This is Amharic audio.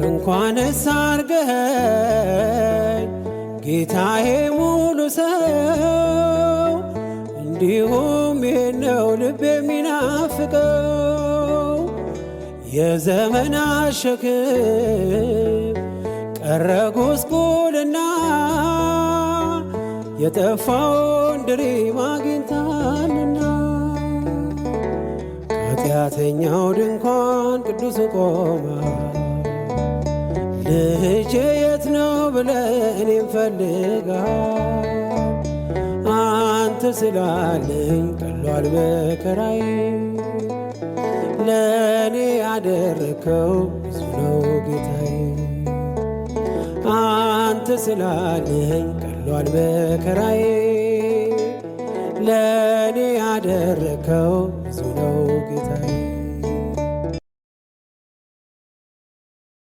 እንኳንስ አርገኸኝ ጌታዬ ሙሉ ሰው፣ እንዲሁም ይሄን ነው ልብ የሚናፍቀው። የዘመናት ሸክም ቀረ ጉስቁልና፣ የጠፋውን ድሪም አግኝታልና። ከኃጢአተኛው ድንኳን ቅዱስ ቆማ፣ ልጄ የት ነው ብለህ እኔን ፈልጋ፣ አንተ ስላለኝ ቀሏል መከራዬ፣ ለእኔ ያደረከው ብዙ ነው ጌታዬ። አንተ ስላለኝ ቀሏል መከራዬ፣ ለእኔ ያደረከው